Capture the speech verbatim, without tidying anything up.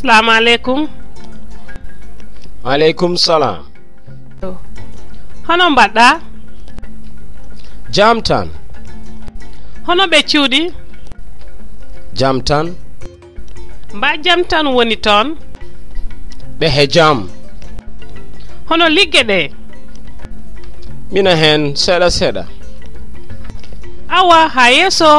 Salaamu aleykum. Aleykum salaam. Hono mbaɗɗa? Jam tan. Hono ɓe cuuɗi? Jam tan. Mba jam tan woni toon? Ɓe he jam. Hono ligge ɗe? Mina heen seeɗa seeɗa. Awa, haa yeeso.